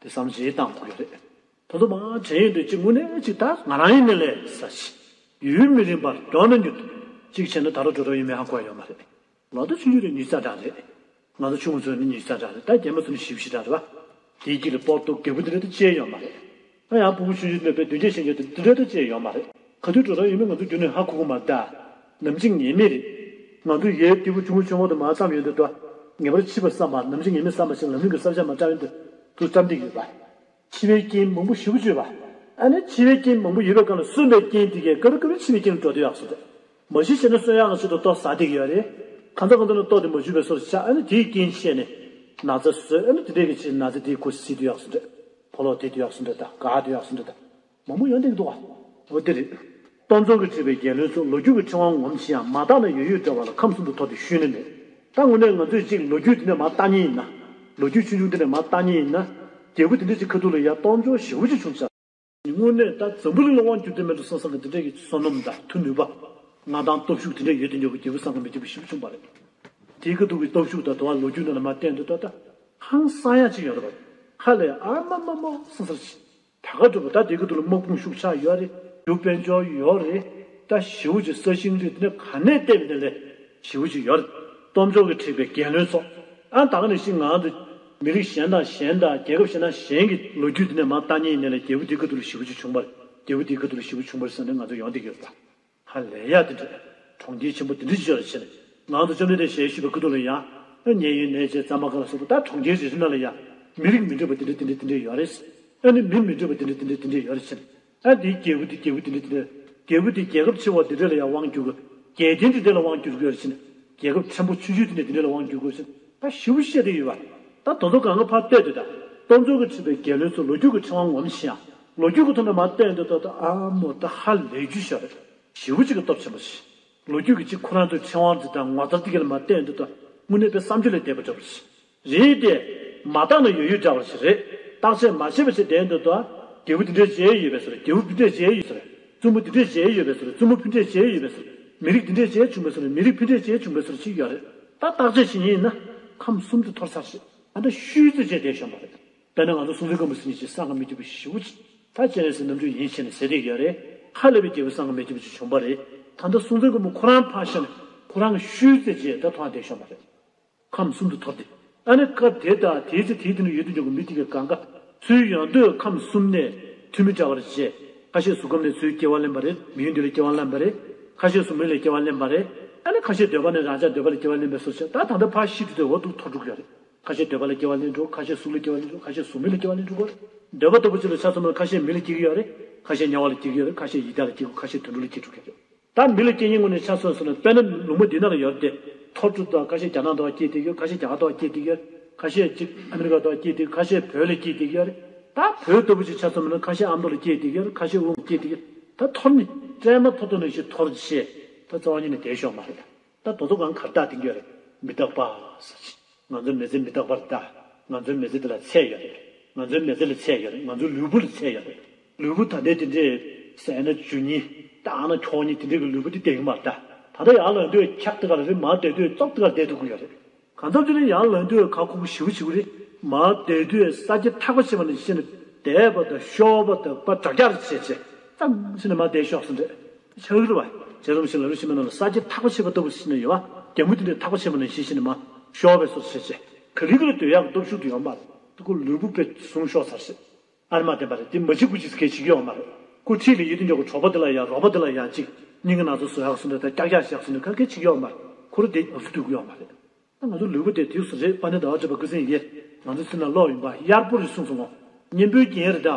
དེ་བསམ་བྱེད་བཏང་དགོས་ཀྱི་རེད། དེ་ཚོ་མར་དྲན་ཡོང་དུས་ཅིག་དངོས་གནས་ཅིག་ད་ང་རང་ཡིན་ནའི་ལས་ས་ཞིག་ཡུན་མི་རིང་བར་མགྱོགས་ན་མྱུར་དུ། གཅིག་བྱས་ན་ད་རུང་འགྲོ་གྲབས་ཡོད་མེད་ཧ་གོ་ཡ་ཡོད་མ་རེད། ལོ་ད་ཆུང་ཆུང་རེད། ཉི་ཤུ་རྩ་གྲངས་རེད། ང་ཚོ་ཆུང་ངུ་ཚོ་ནི་ཉི་ཤུ་རྩ་གྲངས་རེད། ད་རྒན་མ་ཚོ་ནི་བཞི་བཅུ་ཞེ་གྲངས་རེད་བ། དེའི་དཀྱིལ་ལ་སྤོར་ཏོ་རྒད་པོ་དེ་འདྲ་ད་ཅི་ཡང་ཡོད་མ་རེད། ང་ཡང་ཕྲུ་གུ་ཆུང་ཆུང་ནས་དཔེ་བདུན་བརྒྱད་བཞི་བརྒྱད་དེ་འདྲ་ད་ཅི་ཡང་ཡོད་མ་རེད། ག་དུས་འགྲོ་གྲབས་ཡོད་མེད་ང་ཚོ་རྒྱུན་ནས་ཧ་གོ་གི་མ་རེད་ད། ནམ་འཆི་ངེས་མེད་རེད། ང་ཚོ་ཡའི་སྐྱེས་བུ་ཆུང་ངུ་ཆུང་ངུ་དེ་མར་བརྩམས་ཡོང་དུས་ད། ངེས་པར་འཆི་བ་བསམ་པ། ནམ་འཆི་ངེས་མེད་བསམ་པ་ཞིག་ལམ་རིམ་གྱི་བསམ་འཆར་མར་བཀྲམ་ཡོང་དུས་ཐུགས་བརྩམས་བསྡད་ཀྱི་ཡོད་པ། འཆི་བའི་རྐྱེན་མང་པོ་ཞེ་པོ་ཅིག་ཡོད་པ། ཨ་ནི་འཆི་བའི་རྐྱེན་མང་པོ་ཡོད་པའི་སྒང་ལ་གསོན་པའི་རྐྱེན་དེ་གས་སྐབས་རེ་སྐབས་རེ་འཆི་བའི་རྐྱེན་ལ་འགྲོ་འདོད་ཡག་བཟོ་འདྲ། མ་གཞི་བྱས་ན་གསོན་ཡག་གི་ཆེད་དུ་ལྟོ་ཟ་བསྡད་ཀྱི་ཡོད་རེད། གང་ཚ་གང་ཚ་ནས་ལྟོ་དེ་མ་འཇུ་བའི་བཟོ་འདྲ་ཆགས། ཨ་ནི་དེའི་རྐྱེན་བཤད་ནས་ན་ཚ་བཟོས། ཨ་ནི་དེ་འདྲས་ཀྱི་ཆེད་ན་ཚ་དེའི་ཁུར་བཟེད་འདོད་ཡག་བཟོ་འདྲ། ཕོ་ལོག་དེ་འདོད་ཡག་བཟོ་འདྲ་དང་། དགའ་འདོད་ཡག་བཟོ་འདྲ་དང་། མང་པོ་ཡོང་བསྡད་ཀྱི་འདུག་ག་འོ་དེ་རེད། སྟོན་ཚོགས་ཀྱིས་བྲིས་པའི་རྒྱལ་བློན་སོགས། ལོ་རྒྱུས་ཀྱི་ཕྲེང་བ་ངོམ་ཞིང་ཡང་། མ་དག་ན་ཡོད་ཡོད་འདྲ་བ་ལ། ཁམས་གསུམ་དུ་ཐོར་ཏེ་བཞུད་ནི་མེད། ད་དངོས་གནས་ང་ཚོས་ཅིག་ལོ་རྒྱུས་དེ་ནས་མར་བལྟ་མཁན་ཡིན་ན། ལོ་རྒྱུས་ཆུང་ཆུང་དེ་ནས་མར་བལྟ་མཁན་ཡིན་ན། རྒྱལ་པོ་དེ་འདྲ་ཅིག་ཁ་ཐུག་ལ་ཡ་གཏོང་ཕྱོགས་ཞེ་པོ་ཅིག་བྱུང་ཤག་དངོས་གནས་ད་འཛམ་བུ་གླིང་ལ་དབང་བསྒྱུར་འདོད་མེད་འགྲོ་བསམ་བསམ་གྱི་འདི་འདྲ་གི་བསོད་ནམས་དང་མཐུ་ནུས་པ། མངའ་ཐང་སྟོབས་ཤུགས་དེ་འདྲ་ཡོད་དུས་ཀྱི་རྒྱལ་པོ་བསམ་གྱིས་མི་ཁྱབ་པ་ཞེ་པོ་བྱུང་བ་རེད། དེའི་སྐབས་དུས་ཀྱི་སྟོབས་ཤུགས་དང་དུ་བ་ལོ་རྒྱུས་ནང་ལ་མར་བལྟས་དུས་ད་ལྟ་ཧང་སང་ཡག་ཅིག་ཡོད་རེད་པ། ཧ་ལས་ཨ་མ་མ་མ་སང་སར་ཕྱིན། ད་ག་འགྲོ་བ་ད་དེ་གི་དུ་ལ་དམག་དཔུང་ཤུགས་ཆག་ཡོད་རེད། རྒྱུ་དཔལ་འབྱོར་ཡོད་རེད། ད་ཞེ་པོ་ཅིག་ས་ཞིང་རིགས་དེ་ནས་ག་ནས་བལྟས་པ་ནས་ལས་ཞེ་པོ་ཅིག་ཡོད་རེད། སྟོབས་འབྱོར་གྱིས་ཁྲིད་པའི་རྒྱལ་བློན་ཚོ། ཨ་ད་ག་ནས་ཤིག་ང་ཚོ་མི་རིགས་གཞན་དང་གཞན་དང་རྒྱལ་ཁབ་གཞན་དང་གཞན་གྱི་ལོ་རྒྱུས་དེ་ནས་མར་ལྟ་མཁན་ཡིན་ནའི་ལས་རྒྱལ་པོ་དེ་གི་དུ་ལ་ཞེ་པོ་ཅིག་བྱུང་བ་རེད། རྒྱལ་པོ་དེ་གི་དུ་ལ་ཞེ་པོ་བྱུང་བ་རེད་ཟེར་ནས་ང་ཚོ་ཡོང་བསྡད་ཀྱི་ཡོད་རེད་པ། ཧ་ལས་ཡག་དེ་འདྲ་གྲོང་ཁྱེར་ཆེན་པོ་དེ་འདྲ་ཅིག་ཡོད་རེད་ཟེར་ནས་ང་ཚོ་བཅོམ་ལྡན་འདས་ཞལ་བཞུགས་པའི་སྐུ་མདུན་ལ་ཡ། ཨ་མཉན་ཡོད་གནས་བཅས་གཙང་པ་ཁ་ལ་སོགས་པ་ད་གྲོང་ཁྱེར་རེ་རེ་ནང་ལ་ཡ། མི་རིགས་མི་འདྲ་བ་དེ་འདྲ་དེ་འདྲ་དེ་འདྲ་ཡོད་རེད། ཨ་ནི་མི་མི་འདྲ་བ་དེ་འདྲ་དེ་འདྲ་དེ་འདྲ་ཡོད་རེད་ཟེར་ནས། ཨ་འདིའི་རྒྱལ་པོ་དེ་རྒྱལ་པོ་དེ་འདྲ་དེ་འདྲ། རྒྱལ་པོ་དེ་རྒྱལ་ཁབ་ཆེ་བ་དེ་འདྲ་ལ་ཡ་དབང་བསྒྱུར་དགོས། རྒྱལ་བསྟན་དེ་འདྲ་ལ་དབང་བསྒྱུར་དགོས་རེད་ཟེར་ནས། རྒྱལ་ཁབ་ཕྲན་བུ་ཆུང་ཆུང་དེ་འདྲ་དེ་འདྲ་ལ་དབང་བསྒྱུར་དགོས་ཟེར་ནས། ད་ཞེ་པོ་བཤད་དེ་ཡོད་པ། ད་དོ་དོ་གང་ག་ཕར་བལྟས་དུས་ད། སྟོབས་འབྱོར་གྱིས་ཁྲིད་པའི་རྒྱལ་བློན་ཚོ་ལོ་རྒྱུས་ཀྱི་ཕྲེང་བ་ངོམ་ཤེས་ཡ། ལོ་རྒྱུས་ཀྱི་ཐོག་ནས་མར་བལྟས་དུས་ད་ད་ཨ་མོ་ད་ཧ་ལས་རྒྱུ་ཤ་རེད། ཞེ་པོ་ཅིག་གི་སྟོབས་ཆེན་པོ་ཞིག་ལོ་རྒྱུས་ཀྱི་གཅིག་ཁོ་རང་ཚོའི་ཕྲེང་བ་འདི་དང་ངོ་མཚར་འདི་ག་ལ་མར་བལྟས་དུས་ད་དངོས་གནས་དཔེ་བསམ་བརྗོད་ལས་འདས་པ་འདྲ་བོ་ཞིག་རེད་དེ། མ་བརྟགས་ན་ཡོད་ཡོད་འདྲ་བ་ཞིག་རེད། བརྟག་དཔྱད་མ་བྱས་པ་ཞིག་བསྡད་དུས་ད། རྒྱལ་པོ་འདི་འདྲས་བྱས་ཡོད་པའི་ཟེར། རྒྱལ་པོ་འདི་འདྲས་བྱས་ཡོད་ཟེར། བཙུན་མོ་འདི་འདྲས་བྱས་ཡོད་པའི་ཟེར། བཙུན་མོ་ཕུ་འདྲས་བྱས་ཡོད་པའི་ཟེར། མི་རིགས་འདི་འདྲས་བྱས་བྱུང་བའི་ཟེར། མི་རིགས་ཕུ་འདྲས་བྱས་བྱུང་བའི་ཟེར་ཞིག་ཡོད་རེད། ད་བརྟག་དཔྱད་བྱེད་ཡིན་ན། ཁམས་གསུམ་དུ་འཐོར་ཚར་ཞིག་ཨ་ད་ཤུལ་ཙེ་བྱས་བསྡད་བཞག་པ་རེད། དཔེར་ན་ང་ཚོ་སྲོང་བཙན་སྒམ་པོ་ཟེར་མཁན་ཞིག་བསམ་གྱིས་མི་ཁྱབ་པ་ཞེ་པོ་ཅིག་ད་སྤྱན་རས་གཟིགས་རྣམ་དཔྱོད་ཡིན་ཞེས་ནས་ཟེར་བསྡད་ཡོད་རེད། ཧ་ལས་པའི་རྒྱལ་པོ་བསམ་གྱིས་མི་ཁྱབ་པ་ཅིག་བྱུང་བ་རེད། ད་ལྟ་སྲོང་བཙན་སྒམ་པོ་ཁོ་རང་ཕར་བཞག་ནས་ཁོ་རང་གི་ཤུལ་ཙེ་བྱས་ད་ཐོག་བསྡད་བཞག་པ་རེད། ཁམས་གསུམ་དུ་འཐོར་ཏེ། ཨ་ནི་སྐབས་དེ་དང་དེའི་ཚེ་དེའི་དུས་ནས་ཡོད་དུ་འཇོག་གི་མི་དེ་གའི་གང་ག་ཚུར་ཡོང་དུས་ཁམས་གསུམ་ནས་འཐུས་མི་འདྲ་བར་བྱས། ཁ་ཤས་གཟུགས་ཁམས་ནས་ཚུར་སྐྱེ་བ་ལེན་པ་རེད། མི་ཡུལ་འདི་ལ་སྐྱེ་བ་ལེན་པ་རེད། ཁ་ཤས་གཟུགས་མེད་ལ་སྐྱེ་བ་ལེན་པ་རེད། ཨ་ནི་ཁ་ཤས་འདོད་པ་ནས་རང་ཅག་འདོད་པ་ལ་སྐྱེ་བ་ལེན་པའི་སོར་ཆ་ད་ད་ལྟ་ཕར་ཤི་དུས་དེ་འོ་འདུག་འཐོར་འགྲོ་གི་ཡོད་རེད། ཁ་ཤས་འདོད་པ་ལ་སྐྱེ་བ་ལེན་འགྲོ། ཁ་ཤས་གཟུགས་ལ་སྐྱེ་བ་ལེན་འགྲོ། ཁ་ཤས་གཟུགས་མེད་ལ་སྐྱེ་བ་ལེན་འགྲོ་གི་ཡོད་རེད། འདོད་པ་ལྟ་བུ་ཅིག་ལ་ཆ་མཚོན་ན་ཁ་ཤས་མི་ལ་སྐྱེ་གི་ཡོད་རེད། ཁ་ཤས་དམྱལ་བ་ལ་སྐྱེ་གི་ཡོད་རེད། ཁ་ཤས་ཡི་དྭགས་ལ་སྐྱེ་གི་ཡོད། ཁ་ཤས་དུད་འགྲོ་ལ་སྐྱེ་འགྲོ་གི་ཡོད་རེད། ད་མི་ལ་སྐྱེ་མཁན་ངོས་ནས་ཆ་མཚོན་སོང་ན་དཔེར་ན་ལུང་པ་འདི་ནང་ལ་ཡོད་དེ། ཐོར་ཕྲུག་དང་ཁ་ཤས་རྒྱ་ནག་དུ་བ་སྐྱེས་བསྡད་ཡོད། ཁ་ཤས་རྒྱ་གར་དུ་བ་སྐྱེས་བསྡད་ཡོད། ཁ་ཤས་ཅིག་ཨ་མི་རི་ཀ་དུ་བ་སྐྱེས་བསྡད་ཡོད། ཁ་ཤས་བོད་ལ་སྐྱེས་བསྡད་ཡོད་རེད། ད་བོད་ལྟ་བུ་ཅིག་ཆ་མཚོན་པ་ན་ཁ་ཤས་ཨ་མདོ་ལ་སྐྱེས་བསྡད་ཡོད་རེད། ཁ་ཤས་དབུས་ལ་སྐྱེས་བསྡད་ཡོད། ད་ཐོར་ནི་སྲན་མ་ཐོར་ཐོར་ནང་བཞིན་ཐོར་བྱས་ད་རྩ་བ་ཉིད་ནས་བསྡད་ཤོག་མ་རེད། ད་དོ་ཚོ་གང་གར་བཏགས་བསྟན་གྱི་ཡོད་རེད། མི་རྟག་པ་ཟེར་ཅིག་ང་ཚོའི་མི་ཚེ་མི་རྟག་པ་རེད་ད། ང་ཚོའི་མི་ཚེ་འདི་ལ་ཚད་ཡོད་རེད། ང་ཚོའི་མི་ཚེ་ལ་ཚད་ཡོད་རེད། ང་ཚོའི་ལུས་པོ་ལ་ཚད་ཡོད་རེད། ལུས་པོ་ད་ལྟའི་དེ་འདྲའི་ཟས་སྣ་འཇུ་མཁན་ལྟ་སྣ་འཁྱོག་མཁན་དེ་འདྲའི་གི་ལུས་པོ་དེ་བསྡད་ཀྱི་མ་རེད་ད། ད་ལྟ་ཡར་ལངས་དུས་འཁྱག་དེ་ག་ལ་རེད། མར་བསྡད་དུས་བཙོག་དེ་ག་ལ་བསྡད་ཐུབ་ཀྱི་ཡོད་རེད། གང་འཚམ་ཅིག་ནི་ཡར་ལངས་དུས་ཁ་ཁུག་ཞེ་པོ་ཞེ་པོ་རེད། མར་བསྡད་དུས་ས་སྐྱ་ཐག་པ་ཆད་པ་ནང་བཞིན་བསྡད་པ་དང་ཤོར་བ་དང་པ་དྲག་རྒྱག་རེ་བྱས་བྱས་གཙང་ཞིག་ནས་མར་བསྡད་ཤོག་ཟེར་འདྲ། ཆགས་ཀྱི་རེད་པ། བྱས་ཙང་ཞིག་ལ་ལུས་ཤིང་མའི་ནང་ལ་ས་སྐྱ་ཐག་པ་ཆད་པ་ལྟ་བུ་ཞིག་ནས་ཡོད་པ། རྒྱ་མོ་དེ་འདྲའི་ཐག་པ་ཆད་པ་ནང་བཞིན་ཞིག་ནས་མར་ཤོར་བའི་བཟོ་བྱས་བྱས། ག་ལེ་ག་ལེ་སྡོད་ཡག་གི་སྟོབས་ཤུགས་དེ་ཡོད་མ་རེད། ཁོ་ལུས་པོ་དཔེ་ཟུངས་ཤོར་ཚར་ཟེར། ཨ་རི་མ་བསྟན་པ་རེད། དེ་མ་བྱེད་དགུ་བྱེད་ཟེར་མཁན་བྱེད་ཀྱི་ཡོད་མ་རེད། ཁོ་འཁྲིས་ལ་ཡོད་དུས་འཇོག་གི་གྲོགས་པོ་དེ་ལ་ཡ་རོགས་པ་དེ་ལ་ཡ་གཅིག་སྙིང་གི་ན་ཚ་བཟོ་ཡག་ཟེར་ནས་དང་རྒྱག་ཡག་བཞག་ཟེར་ནས་ག་གེ་བྱེད་ཀྱི་ཡོད་མ་རེད། ཁོ་རང་དེ་ངོ་སོ་སྡུག་གི་ཡོད་མ་རེད། ད་ང་ཚོ་ལུས་པོ་དེ་དུས་སུ་རེད། དཔལ་ལྡན་ཟླ་བ་བགྲེས་པ་ཀུན་བཟང་ཡིས་ང་ཚོའི་ཚུལ་ན་ཀློག་ཡིན་པ་གཡར་པོ་རེད་གསུངས་སོང་ངོ་། གཉེན་པོའི་རྒྱན་རེད་ད།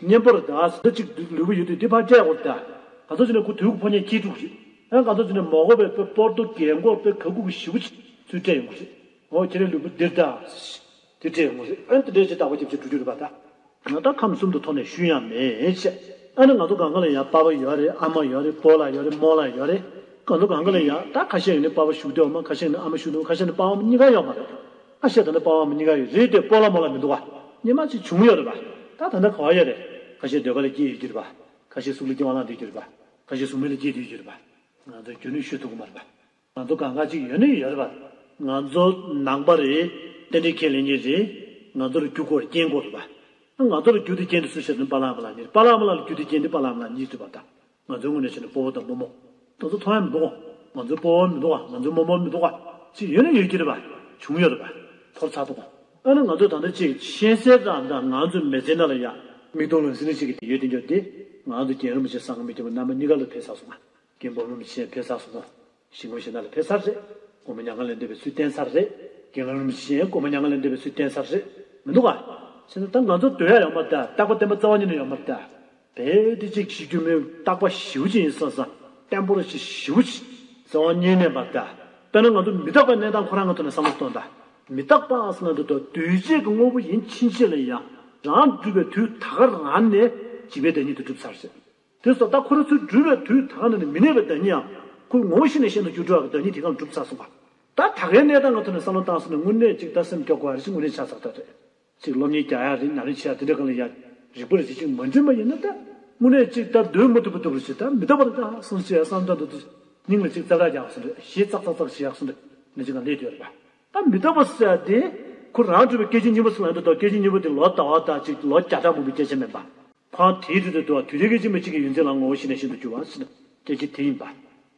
གཉེན་པོ་རེད་ད། འདི་གཅིག་ལུས་པོ་ཡོད་དུས་འདི་ཕར་སྤྲད་དགོས་རེད་ད། ག་ཚོད་ཅིག་ནས་ཁོ་དུས་ཀྱི་ཕོ་ཉས་སྐྱིད་སྡུག་རེད། ཨ་ག་ཚོད་ཅིག་ནས་མ་དགོས་པའི་དཔེ་སྤོར་ཏོ་རྒན་གོག་དཔེ་ག་གུ་གི་ཞེ་པོ་ཅིག་ཚུར་སྤྲད་ཡོང་གི་རེད། འོ་ཁྱེད་རའི་ལུས་པོ་འདིར་ད། དེ་སྤྲད་ཡོང་གི་རེད། ཨ་ནི་དེ་འདྲའི་ཅིག་བདག་པོ་རྒྱབ་བྱེད་འགྲོ་རྒྱུ་རེད་པ་ད། ང་ད་ཁམས་གསུམ་དུ་ཐོར་ནས་ཤུལ་ཡང་མེད་ཅེས། ཨ་ནི་ང་ཚོ་གང་ག་ལ་ཡང་པ་ཕ་ཡོད་རེད། ཨ་མ་ཡོད་རེད། སྤོ་ལགས་ཡོད་རེད། རྨོ་ལགས་ཡོད་རེད། ང་ཚོ་གང་ག་ལ་ཡང་ད་ཁ་ཤས་ཡིན་ན་པ་ཕ་བཞུགས་བསྡད་ཡོད་མ། ཁ་ཤས་ཡིན་ན་ཨ་མ་བཞུགས་བསྡད་ཡོད་མ། ཁ་ཤས་ནི་པ་ཕ་གཉིས་ཀ་ཡོད་མ་རེད། ཁ་ཤས་ད་ནི་པ་ཕ་གཉིས་ཀ་ཡོད་རེད་དེ་སྤོ་ལགས་རྨོ་ལགས་མི་འདུག་ག་སྔོན་མ་ཅིག་བྱུང་ཡོད་རེད་པ། ད་ད་ལྟ་ག་བ་ཡོད་རེད། ཁ་ཤས་འདོད་པ་ལ་སྐྱེས་ཡོད་ཀྱི་རེད་པ། ཁ་ཤས་གཟུགས་ལ་སྐྱེ་བ་བླངས་བསྡད་ཀྱི་རེད་པ། ཁ་ཤས་གཟུགས་མེད་ལ་སྐྱེས་བསྡད་ཀྱི་རེད་པ། ང་ཚོ་རྒྱུན་ནས་ཤོད་ཐུབ་ཀྱི་མ་རེད་པ། ང་ཚོ་གང་ག་ཅིག་ཡོད་ན་ཡོད་རེད་པ། ང་ཚོ་ནང་པ་རེད། རྟེན་འབྲེལ་ཁས་ལེན་མཁན་རེད། ང་ཚོ་ལ་རྒྱུ་དགོས་རེད། རྐྱེན་དགོས་རེད་པ། ང་ཚོ་ལ་རྒྱུ་དང་རྐྱེན་དེ་སུ་བཤད་ན་པཱ་ལགས་རྨོ་ལགས་གཉིས་རེད། པཱ་ལགས་རྨོ་ལགས་ལ་རྒྱུ་དང་རྐྱེན་དེ་པཱ་ལགས་རྨོ་ལགས་གཉིས་རེད་པ་ད། ང་ཚོའི་ངོས་ནས་བྱས་ན་སྤོ་བོ་དང་རྨོ་མོ། དེ་ཚོ་མཐོང་ཡ་མི་འདུག་ག་ང་ཚོའི་སྤོ་བོ་མི་འདུག་ག་ང་ཚོའི་རྨོ་མོ་མི་འདུག་ག་ཅིག་ཡོད་ན་ཡོད་ཀྱི་རེད་པ། བྱུང་ཡོད་རེད་པ། ཐོར་ཚར་འདུག་ག་ཨ་ནི་ང་ཚོ་ད་ལྟ་ཅིག་ཤེས་གསལ་རང་དང་ང་ཚོའི་མི་ཚེ་ནང་ལ་ཡ་མིག་མཐོང་ལག་ཟིན་ཅིག་གི་དེ་ཡོད་དེ་འདྲ་དེ་ང་ཚོ་རྒན་རིན་པོ་ཆེ་སངས་རྒྱས་མི་འདུག་ག་རྣམ་པ་གཉིས་ཀ་ལ་ཕེབས་ཚར་སོང་ང་། རྒན་འབུམ་རམས་པ་ཆེན་ཕེབས་ཚར་སོང་ངོ་། ཞིང་ཁམས་གཞན་དག་ལ་ཕེབས་ཚར་རེད། སྒོ་མོ་མྱ་ངན་ལས་འདས་པའི་ཚུལ་བསྟན་ཚར་རེད། རྒན་ལགས་རིན་པོ་ཆེ་སྒོ་མོ་མྱ་ངན་ལས་འདས་པའི་ཚུལ་བསྟན་ཚར་རེད། མི་འདུག་ག་བྱས་ན་ད་ང་ཚོ་སྡོད་ཡ་ཡོད་མ་རེད་ད། རྟག་པ་བརྟན་པ་རྩ་བ་ཉིད་ནས་ཡོད་མ་རེད་ད། དཔེ་དེ་གཅིག་ཞིག་རྒྱུ་མེད་རྟག་པ་ཞེ་པོ་ཅིག་ཡིན་བསམ་བསམ་བརྟན་པོ་རེ་ཞིག་ཞེ་པོ་ཅིག་རྩ་བ་ཉིད་ནས་མ་རེད་ད། དཔེར་ན་ང་ཚོ་མི་རྟག་པའི་གནས་སྟངས་ཁོ་རང་གི་ཐོག་ནས་བསམ་བློ་གཏོང་ད། མི་རྟག་པ་ཟེར་ན་འདི་ལྟར་འདུས་བྱས་ཀྱི་དངོས་པོ་ཡིན་ཕྱིན་ཆད་ལ་ཡང་རང་གྲུབ་པའི་དུས་ད་ག་རང་ནས་འཇིག་པའི་བདག་ཉིད་དེ་གྲུབ་ཚར་ཟེར། དེ་སོགས་ད་ཁོ་རང་ཚོའི་སྒྲུབ་པའི་དུས་ད་ག་ནས་མི་གནས་པའི་བདག་ཉིད་ཡང་ཁོའི་ངོ་བོ་ཤེས་ནས་གཞན་དུ་འགྱུར་འགྲོ་བ་གི་བདག་ཉིད་དེ་གང་གྲུབ་ཚར་སོང་བ། ད་ད་གའི་གནས་སྟངས་ཀྱི་ཐོག་ནས་བསམ་བློ་བཏང་སོང་ན་དངོས་གནས་ཅིག་ད་སེམས་སྐྱོ་དགོས་པ་རེད། ཅིག་དངོས་གནས་ཆགས་ཚར་ད་རེད། ཅིག་སློབ་གཉེར་རྒྱག་ཡ་རེད། ཉམས་ལེན་བྱེད་ཡ་དེ་འདྲ་གང་ལ་ཡ་རིག་པ་རེད། ཅིག་མ་འགྲིག་པ་ཡིན་ན་ད་ དངོས་གནས་ཅིག་ད་སྡོད་མ་ཐུབ་པ་འདུག་རེད་ཅེས། ད་མི་རྟག་པ་རེད་ད་སོང་ཅེས་བསམ་བཏང་འདུག་དུས། སྙིང་ལ་ཅིག་ཙག་ཙག་རྒྱག་སོང་རེད། ཞེ་ཙག་ཙག་ཙག་ཞིག་ཡག་སོང་རེད། ནི་ཅིག་གང་ལས་དུས་རེད་པ། ད་མི་རྟག་པ་ཟེར་ཡ་དེ། ཁོ་རང་གྲུབ་པའི་སྐད་ཅིག་གཉིས་པ་ཟེར་ལ་འདུག་ད་སྐད་ཅིག་གཉིས་པ་དེ་ལོ་ཟླ་བ་དང་ཅིག་ལོ་བརྒྱ་ཕྲག་མང་པོའི་སྐད་ཆ་མིན་པ། ཁོང་དེའི་དུས་དུ་དུ་བ་དུས་རེ་སྐད་ཅིག་མ་གཅིག་གི་ཡོན་ཚད་ལ་ངོ་བོ་ཤེས་ནས་ཤིན་ཏུ་འགྱུར་བ་ཟེར་ན་སྐད་ཆ་དེ་ཡིན་པ།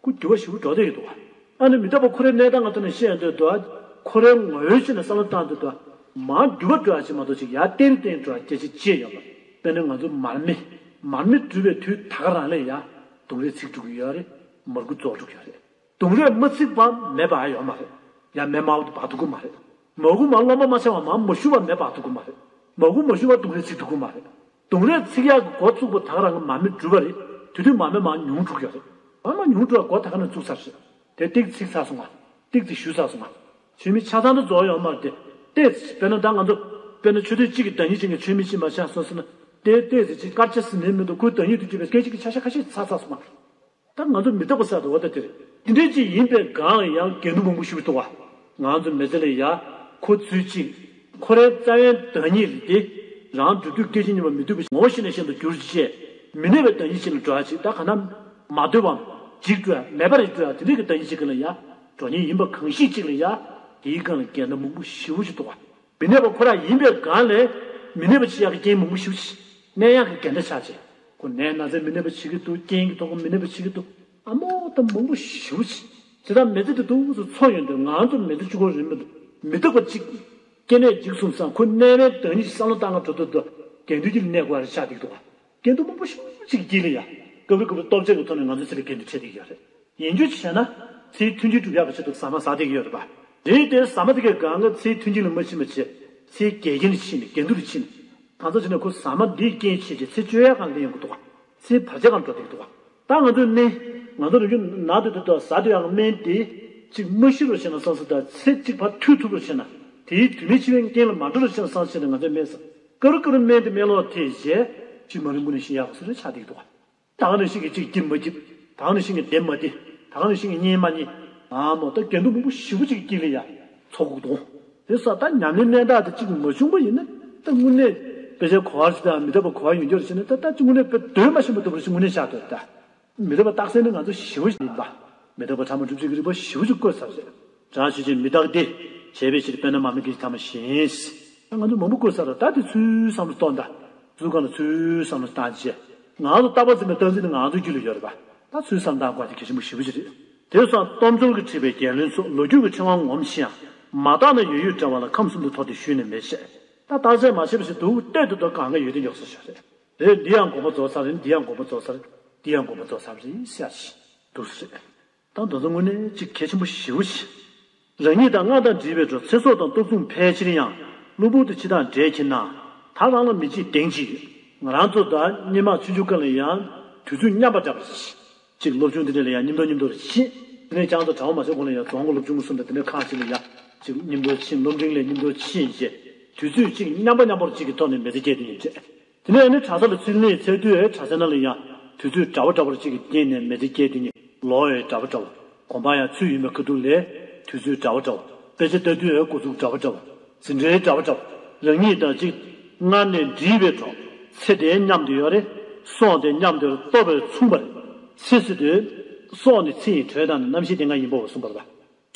ཁོ་འགྱུར་བ་ཞེ་པོ་འགྲོ་བསྡད་ཡོད་འདུག་བ། ཨ་ནི་མི་རྟག་པ་ཁོ་རའི་གནས་སྟངས་ང་ཐོག་ནས་བཤད་ཡོང་དུས་དུ་བ། ཁོ་རའི་ངོ་བོའི་ཆ་ནས་བསམ་བློ་བཏང་དུས་དུ་བ། མར་འགྱུར་བ་འགྲོ་ཡ་ཅིག་མ་གཏོགས་ཅིག་ཡར་བརྟན་བརྟན་འགྲོ་ཡ་སྐད་ཆ་ཅི་ཡོད་མ་རེད། དཔེར་ན་ང་ཚོ་མར་མེ། མར་མེ་གྲུབ་པའི་དུས་ད་ག་རང་ལས་ཡ། དུང་རས་ཚིག་འགྲོ་གི་ཡོད་རེད། མར་ཁུ་རྫོགས་འགྲོ་གི་ཡོད་རེད། དུང་རས་མ་ཚིག་པ་མེ་འབར་ཡོད་མ་རེད། ཡང་མེ་དམར་པོ་དེ་འབར་ཐུབ་ཀྱི་མ་རེད། མར་ཁུ་མར་རློན་པ་མ་ཆགས་པ་མར་མ་ཞུ་བ་མེ་འབར་ཐུབ་ཀྱི་མ་རེད། མར་ཁུ་མ་ཞུ་བ་དུང་རས་ཚིག་ཐུབ་ཀྱི་མ་རེད། དུང་རས་ཚིག་ཡག་གི་འགོ་བཙུགས་པ་ད་ག་རང་གི་མར་མེ་གྲུབ་པ་རེད། དེ་དུས་མར་མེ་མར་ཉུང་འགྲོ་གི་ཡོད་རེད། མར་མར་ཉུང་འགྲོ་བ་འགོ་ད་ག་ནས་བཙུགས་ཚར་རེད། དེ་ཏིག་ཚིག་ཚར་སོང་ང་། ཏིག་ཙི་ཞུ་ཚར་སོང་ང་། ཆོས་མིག་ཆ་ཚང་དུ་རྫོགས་ཡོད་མ་རེད་དེ། ཏེ། དཔེར་ན་ད་ང་ཚོ། དཔེར་ན་ཆོས་དུས་གཅིག་གི་བདག་ཉིད་ཅན་གྱི་ཆོས་མིག་གཅིག་མ་ཆགས་སོང་ཟེར་ན། དེ་ཏེ་ཟེར་གཅིག་དཀར་ཆ་ཟེར་ནས་མི་འདུག་ཁོའི་བདག་ཉིད་དུ་གྱུར་པའི་སྐད་ཅིག་གི་ཆ་ཤས་ཁ་ཤས་ཚར་ཚར་སོང་ང་། ད་ང་ཚོ་མི་རྟག་པ་ཟེར་དུ་བ་ད་དེ་རེད། དེ་འདྲའི་ཅིག་ཡིན་པའི་སྒང་ལ་ཡང་འགལ་འདུ་མང་པོ་ཞིག་འདུག་བ། ང་ཚོ་མི་ཚེ་ལ་ཡ། ཁོ་ཚུལ་གཅིག་ཁོ་རའི་རྩ་བའི་བདག་ཉིད་རེད་དེ། རང་གྲུབ་དུས་སྐད་ཅིག་གཉིས་པ་མི་སྡུག་པའི་ངོ་བོ་ཤེས་ནས་ཤིན་ཏུ་འགྱུར་ཅེས། མི་གནས་པའི་བདག་ཉིད་ཅན་ལ་འགྲོ་བ་ཅིག་ད་ག་ན། མ་འདོད་པའམ། འཇིག་འགྲོ་ཡ་མེད་པར་འགྲོ་ཡ་དེ་འདྲའི་གི་བདག་ཉིད་ཅིག་གི་ལ་ཡ། འགྲོ་ཉེན་ཡིན་པ་གང་ཞིག་ཅིག་ལ་ཡ། དེའི་སྒང་ལ་འགལ་ཟླ་མང་པོ་ཞེ་པོ་ཞིག་འདུག་བ། མི་གནས་པ་ཁོ་རང་ཡིན་པའི་སྒང་ལས། མི་གནས་པ་ཆགས་ཡག་གི་རྐྱེན་མང་པོ་ཞེ་པོ་ཞིག་གནས་ཡག་གི་འགལ་ཟླ་ཆགས་ཅེས། ཁོ་ནད་ན་ཚས་མི་གནས་པ་བྱེད་ཀྱི་འདུག་རྐྱེན་གྱི་ཐོག་མི་གནས་པ་བྱེད་ཀྱི་འདུག་ཨ་མོ་ད་མང་པོ་ཞེ་པོ་ཞིག་དེ་དག་མི་ཚེ་དེ་ཏོག་ཙམ་འཚོ་ཡོང་དུས་ང་ཚོ་མི་ཚེ་གཅིག་པོ་རིན་མི་འདུག་མི་རྟག་པ་གཅིག་སྐྱེ་གནས་འཇིག་གསུམ་སང་ཁོ་གནས་པའི་བདག་ཉིད་ཀྱི་བསམ་བློ་བཏང་ང་འགྲོ་འདུག་འདུག་དགེ་འདུན་གྱི་གནས་སྐོར་རེ་ཆགས་བསྡད་འདུག་བ། དགེ་འདུན་མང་པོ་ཞེ་པོ་ཅིག་གི་དཀྱིལ་ལ་ཡ། སྐབས་རེ་སྐབས་རེ་སྟོབས་ཆེ་གི་ཐོག་ནས་ང་ཚོའི་ཚེ་ལ་དགེ་འདུན་འཕྲད་བསྡད་ཀྱི་ཡོད་རེད། ཡིན་རྒྱུ་བྱས་ན། ཚེའི་མཐུན་རྐྱེན་སྒྲུབ་ཡག་གི་ཆེད་དུ་ཟ་མ་ཟ་བསྡད་ཀྱི་ཡོད་རེད་པ། རེད་དེ་ཟ་མ་དེ་གའི་སྒང་ག་ཚེའི་མཐུན་རྐྱེན་ལ་མ་ཕྱིན་པ་བྱས། ཚེའི་འགལ་རྐྱེན་ལ་ཕྱིན་ནས་དགེ་འདུན་ལ་ཕྱིན་ནས། གང་ཟག་ཅིག་ནས་ཁོ་ཟ་མ་འདིས་རྐྱེན་བྱས་རྗེས་ཚེ་བཅོལ་ཡག་གང་ལེན་ཡོང་གི་འདུག་ག་ཚེའི་བར་ཆད་གང་འགྲོ་བསྡད་ཀྱི་འདུག་ག་ད་ང་ཚོའི་སྨན། ང་ཚོ་རང་རྒྱུད་ན་དུས་དུས་དུ་ཟ་འདོད་ཡག་སྨན་དེ། གཅིག་མ་ཤི་རུ་བྱས་ན་བསམ་ས་དང་ཚེ་གཅིག་ཕར་ཐུག་ཐུབ་རུ་བྱས་ན། དེའི་དུས་མི་འཆི་བའི་རྐྱེན་ལ་མ་འགྲོ་རུ་བྱས་ན་བསམ་བྱས་ནས་ང་ཚོའི་སྨན་ཟ། ཀ་རུ་ཀ་རུ་སྨན་དེ་སྨན་ལོག་ཐེབས་རྗེས། ཕྱི་མ་རིང་པོ་ནས་ཤི་ཡག་སུ་རེ་ཆགས་བསྡད་ཀྱི་འདུག་ག་ད་ག་ནང་བཞིན་གྱི་གཅིག་སྐྱིད་མ་སྐྱིད། ད་ག་ནང་བཞིན་གྱི་བདེ་མ་བདེ། ད་ག་ནང་བཞིན་གྱི་གཉིད་མ་གཉིད། ཨ་མོ་ད་དགེ་འདུན་མང་པོ་ཞེ་པོ་ཅིག་གི་དཀྱིལ་ལ་ཡ། ཚོགས་འགོག་གཏོང་། དེ་སོགས་ད་ཉམས་ལེན་གནད་འགག་དེ་གཅིག་མ་བྱུང་པ་ཡིན་ན། ད་དངོས་གནས། དཔེ་ཆའི་གོ་བ་ཞིག་དང་མི་རྟག་པའི་གོ་བ་ཡོད་འགྱུར་བྱས་ན་ད་ད་གཅིག་དངོས་གནས་དཔེ་འདོད་མ་ཤེས་པ་འདུག་པ་ཞིག་དངོས་གནས་ཆགས་འདུག་ད། མི་རྟག་པ་རྟགས་གསལ་ནི་ང་ཚོ་ཞེ་པོ་ཞིག་ཡིན་པ། མི་རྟག་པ་ཕྲ་མ་སྒྲུབ་བྱེད་ཀྱི་རིགས་པ་ཞེ་པོ་ཅིག་བཀོད་ཚར་རེད། དྲང་ཞུ་ཆེད་མི་རྟག་སྟེ། བྱས་པའི་ཕྱིར་དཔེར་ན་མར་མེ་སྐད་ཅིག་ཐ་མ་བཞིན། ད་ང་ཚོ་མང་པོ་བཀོད་ཚར་རེད། ད་དེ་ཚུར་བསམ་བློ་གཏོང་ད། ཚུར་གང་ལ་ཚུར་བསམ་བློ་བཏང་བྱས། ང་ཚོ་རྟག་པ་འཛིན་པའི་རྟག་འཛིན་དེ་ང་ཚོའི་རྒྱུད་ལ་ཡོད་རེད་པ། ད་ཚུར་བསམ་བཏང་དགོས་དེ་གལ་ཆེན་པོ་ཞེ་པོ་ཅིག་རེད། དེ་སོགས་སྟོབས་འབྱོར་གྱིས་ཁྲིད་པའི་རྒྱལ་བློན་ཚོ་ལོ་རྒྱུས་ཀྱི་ཕྲེང་བ་ངོམ་ཕྱིན་ཡང་། མ་བརྟགས་ན་ཡོད་ཡོད་འདྲ་བ་ལ་ཁམས་གསུམ་དུ་འཐོར་ཏེ་ཞུས་ནས་མེད་བྱས། ད་བརྟག་དཔྱད་མ་བྱས་པ་ཞིག་འདུག་བལྟས་འདུག་ད་གང་ག་ཡོད་དེ་ཉོག་ས་ཤོར་རེད། རེད། འདི་ཡང་དགོངས་པ་རྫོགས་ཚར་རེད། འདི་ཡང་དགོངས་པ་རྫོགས་ཚར་རེད། འདི་ཡང་དགོངས་པ་རྫོགས་ཚར་རེད་ཟེར་ཡ་ཞིག་འདུག་ས་རེད། ད་དེ་ཚོ་དངོས་གནས་གཅིག་གལ་ཆེན་པོ་ཞེ་པོ་ཞིག་རང་ཉིད་དང་སྔགས་དང་འབྲེལ་བའི་འགྲོ་ཚེ་སྲོག་དང་སྟོབས་མཚུངས་ཕལ་ཆེར་ཡང་། གློ་བུར་དུ་འཆི་བདག་འདྲེས་ཁྱེར་ན། ད་རང་ལ་མི་འཇིགས་གདེང་ཅིག་ཡོད། ང་རང་ཚོ་ད་སྔོན་མ་ཆུང་ཆུང་སྐབས་ལ་ཡང་དུས་ཚོད་མཉམ་པ་འདྲ་པོ་ཞིག་གཅིག་སློབ་ཆུང་དེ་འདྲ་ལ་ཡང་མཉམ་དུ་མཉམ་དུ་རེ་ཕྱིན། དེ་ནས་ཀྱང་ཚོ་གྲྭ་བ་མ་ཆགས་གོང་ལ་ཡང་རྫོང་གི་སློབ་ཆུང་གསུམ་དང་དེ་འདྲའི་ཁག་ཅིག་ལ་ཡང་གཅིག་མཉམ་དུ་ཕྱིན། སློབ་འབྲིང་ལ་མཉམ་དུ་ཕྱིན་རྗེས་དུས་ཚོད་གཅིག་མཉམ་པ་མཉམ་པོར་གཅིག་གི་ཐོག་ནས་མི་ཚེ་སྐྱེལ་དུས་ཡིན་འདྲ། དེ་ནས་ཨ་ནི་གྲྭ་ས་ལ་ཚུར་སླེབས་ཚར་དུས་གྲྭ་ས་ནང་ལ་ཡང་དུས་ཚོད་འདྲ་བོ་འདྲ་བོར་གཅིག་གི་སྟེང་ནས་མི་ཚེ་སྐྱེལ་དུས་ནི་ལོ་ཡང་འདྲ་བོ་འདྲ་བོ། གོམ་པ་ཡང་ཚུད་ཡོད་མེད་ཁ་ཐུག་ལས་དུས་ཚོད་འདྲ་བོ་འདྲ་བོ། དཔེ་ཆ་ལྟ་དུས་ཡང་འགོ་འཛུགས་འདྲ་བོ་འདྲ་བོ། འཛིན་གྲྭའི་འདྲ་བོ་འདྲ་བོ། རང་ཉིད་དང་གཅིག་སྔར་ནས་འདྲིས་པའི་གྲོགས་ཚེ་དེ་མཉམ་དུ་ཡོད་རེད། སྲོག་དེ་མཉམ་དུ་ཡོད་རེད། སྟོབས་པས་མཚུངས་པ་རེད། ཚེ་ཟེར་དུས་སྲོག་ནི་ཚེ་ཡི་དྲོད་དང་རྣམ་ཤེས་དེ་ལྔ་ཡིན་པའོ་གསུངས་པ་རེད་པ།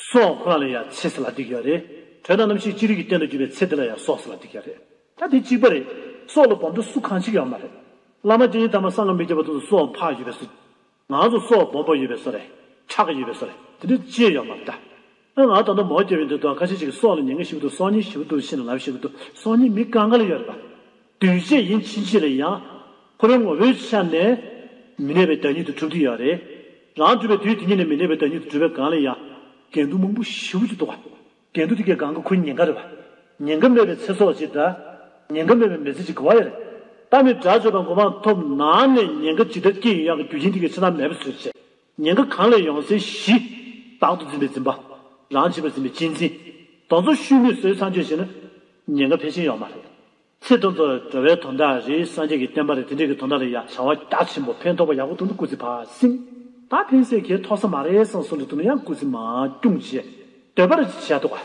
སྲོག་ཁོ་རང་ལ་ཡང་ཚེ་ཟེར་ལབ་བསྡད་ཀྱི་ཡོད་རེད། དྲོད་དང་རྣམ་ཤེས་ཅི་རིགས་ཀྱི་རྟེན་དུ་གྱུར་པའི་ཚེ་དེ་ལ་ཡང་སྲོག་ཟེར་ལབ་བསྡད་ཀྱི་ཡོད་རེད། ད་དེ་གཅིག་པ་རེད། སྲོག་ལ་སྦོམ་ཆུང་སུ་གང་ཞིག་ཡོད་མ་རེད། བླ་མ་དཀྱིལ་ཐ་མ་སངས་རྒྱས་མི་སྐྱོབ་པ་དེ་ཚོ་སྲོག་འཕགས་ཡོད་པའི་བཟོ། ང་ཚོ་སྲོག་སྦོམ་པོ་ཡོད་པའི་བཟོ་རེད། ཁྲག་ཡོད་པའི་བཟོ་རེད། དེ་འདྲ་ཅི་ཡང་ཡོད་མ་རེད་ད། ཨ་ང་ད་ལྟ་མོ་སྐྱེ་བའི་དུས་དང་ཁ་ཤས་ཤིག་གིས་སྲོག་ལ་ཉེན་ཁ་ཞེ་པོ་འདུག་སྲོག་ཉེན་ཞེ་པོ་འདུག་ཕྱིན་ལ་ལབ་ཞེ་པོ་འདུག་སྲོག་ཉེན་མི་གང་ག་ལ་ཡོད་རེད་པ། འདུས་བྱས་ཡིན་ཕྱིན་ཆད་ལ་ཡང་། ཁོ་རའི་ངོ་བོའི་ཆ་ནས། མི་གནས་པའི་བདག་ཉིད་དུ་གྲུབ་བསྡད་ཡོད་རེད། རང་གྲུབ་པའི་དུས་དེ་ཉིད་ནས་མི་གནས་པའི་བདག་ཉིད་དུ་གྲུབ་པའི་སྒང་ལ་ཡང་། འགལ་འདུ་མང་པོ་ཞེ་པོ་ཅིག་འདུག་ག་འགལ་འདུ་དེ་གའི་སྒང་ག་ཁོའི་ཉེན་ཁ་རེད་པ། ཉེན་ཁ་མེད་པའི་ཚེ་སྲོག་ཅིག་དང་། ཉེན་ཁ་མེད་པའི་མི་ཚེ་ཅིག་ག་པར་ཡོད་རེད། ད་ནི་དགྲ་བཅོམ་པའམ་གོ་འཕང་ཐོབ་ནའང་ནས་ཉེན་ཁ་ཇི་ལྟར་སྐྱེ་ཡོང་ཡག་གི་རྒྱུ་རྐྱེན་དེ་གའི་ཆ་ཚང་མེད་པ་བཟོས་བྱས། ཉེན་ཁ་གང་ལས་ཡོང་སའི་གཞི། བདག་ཏུ་འཛིན་པའི་འཛིན་པ། རང་བྱས་པར་འཛིན་པའི་གཅེས་འཛིན། དེ་ཚོ་ཤུལ་མེད་བཟོས་ཚར་བྱས་ན། ཉེན་ཁ་ཕལ་ཆེར་ཡོད་མ་རེད། ཚེ་ཐོབ་ཚོ་འགྲོ་བའི་དོན་དག་རེད། སངས་རྒྱས་ཀྱི་བསྟན་པ་རེད། དེ་འདྲས་ཀྱི་དོན་དག་ལ་ཡང་བྱ་བ་རྒྱ་ཆེན་པོ་ཕན་ཐོགས་པ་ཡག་པོ་འདུག་ན་སྐུ་ཚེ་བར་སྲིང་། ད་ཕན་སེམས་ཁེ་ཐོགས་ས་མ་རེད་བསམ་སོང་དུས་དུ་ན་ཡང་སྐུ་ཚེ་མར་སྐྱོང་བྱས། འདོད་པ་རེ་བྱས་འདུག་ག་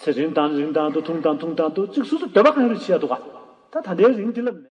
ཚེ་རིང་དང་རིང་དང་དུ་ཐུང་དང་ཐུང་དང་དུ་གཅིག་སོ་སོ་འདོད་པ་གང་རེ་བྱས་འདུག་ག་ད་ད་ལྟའི་རིང་འདི་ལ་མེད།